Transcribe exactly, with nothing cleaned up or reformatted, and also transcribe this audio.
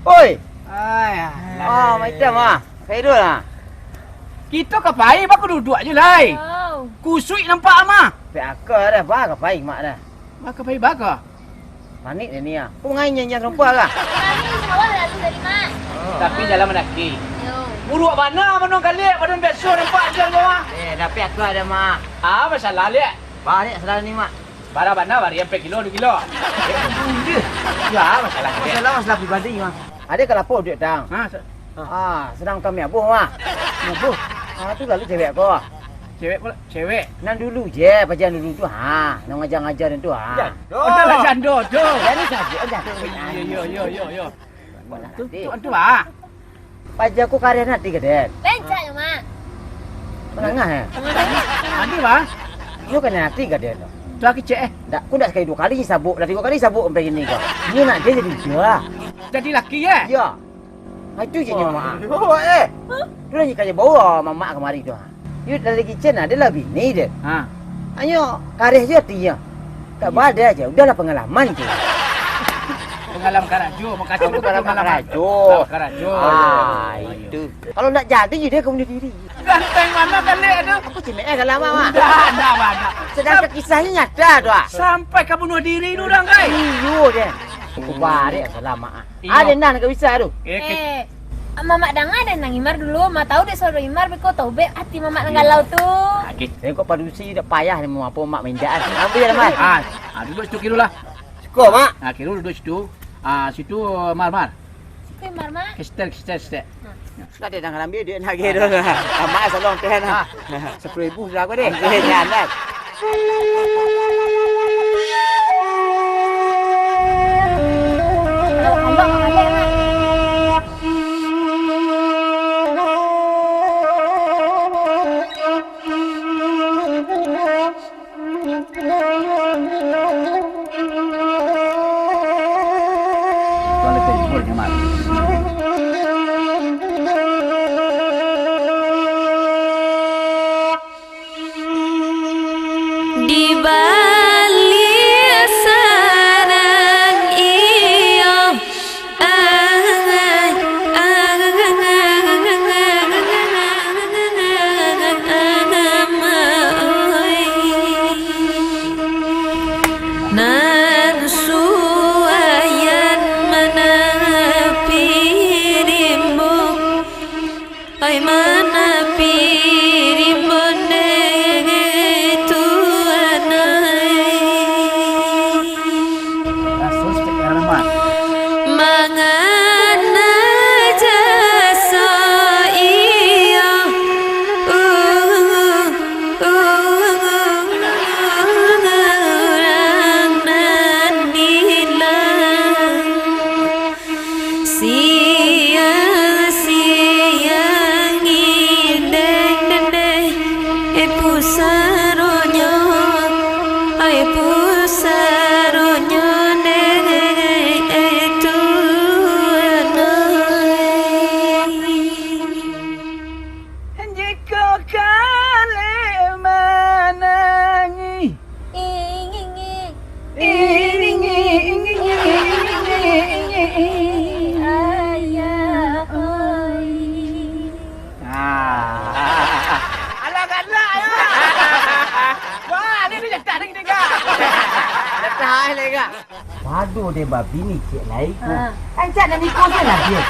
Oi! Ai, ah, Mak Itam, ah. Khairul, ah. Kito ka pai, baa kok duduak se lai? Kusuik nampak, Mak. Pek aka dah, baa ka pai, Mak, dah. Baa ka pai, baa ka? Panik dah ni, ah. Kok manganyi-nyanyi sarupo, ah? Kami sawah lalu tadi, Mak. Tapi jalan mandaki. Yo. Buruak bana, mano galiak, badan biaso nampak aja ko, ah. Eh, tapi aka dah, Mak. Ah, masalah liak. Baa liak salah ni, Mak. Bara bana bari, ampek kilo, duo kilo? Eh, buliah. Yo, masalah ko. Masalah, masalah pribadi, Mak. Ade ka lapor duduak tang. Ha, sa- Ah, sadang kami abuah, Mak. Abuah? Ah, tu lalu cewek ko. Cewek pula? Cewek? Nan dulu se, paja nan dulu tu, ha, nan ngaja-ngaja tu, ha. Jando. Oh, dah lah jando tu. Jadi sabuik aja. Iyo, iyo, iyo, iyo, iyo. Tu, tu, tu, ah. Paja ko kareh ati ka den? Bencak nyo, Mak. Manangah, eh? Ati, Mak. Iyo kan ati ka den tu. Tu kecek, eh? Ndak, ko ndak sakali duo kali sabuik, lah tigo kali sabuik sampai kini ko. Inyo nak den jadi iko. Jadi laki, eh? Iyo. Ha, itu je nyo, Mak. Oh, eh. Tu lah nyo kaja bawa mamak kamari tu, ha. Yo, dari kicen ado lah bini den. Ha. Hanyo kareh se atinyo. Tak bada se, udahlah pangalaman se. Pangalaman karajo, makasih. Pangalaman karajo. Pangalaman karajo. Ah, itu. Kalau ndak jadi, yo den ka bunuah diri. Ganteng mano kalian tu? Aku cimek eh kalau Mak. Ndak, ndak, ndak. Sedangkan kisahnyo nyata tu, ah. Sampai ka bunuah diri tu urang, kai. Iyo, den. Aku barek salah, Mak, ah. Iyo. Ado nan ka bisa tu. Eh, ke- Eh, Mamak danga den nan Imar dulu, Mak tahu dek suaro Imar, beko taubek ati Mamak nan galau tu. Lagi. Tengok padusi dak payah ni, mau apo Mak mindakan. Ambil je, Mak. Ah, ah, duduk situ Khairul lah. Siko, Mak. Ah, Khairul duduk situ. Ah, situ, Mar, Mar. Siko Imar, Mak. Kestel, kestel, kestel. Nah. Lah, dia dah ngambil duit lagi tu. Amak salong teh nah. Ah. Sepuluh ribu sudah aku deh. Ambil, jangan. Di baliak sarang iyo. Nan suayan manapi rimbo. Ai manapi rimbon dek Tuhan ai. Mangana jaso iyo, uh, uh, uh, urang nan ilang. Sia-sia ngidek dendeh, eh, pusaronyo, ai pusaronyo dek, eh, Tuhan ai. Jikok kalek manangih, Iringi, iringi, iringi, iringi, iringi, ayah, oi. Ah. Alah, galak, yo. Wah, ni, ni jatah lagi, tiga. Jatah, eh, lega. Pado deh babi ni, cek lai ku. Ah. Kan cak dan iko se lah dia.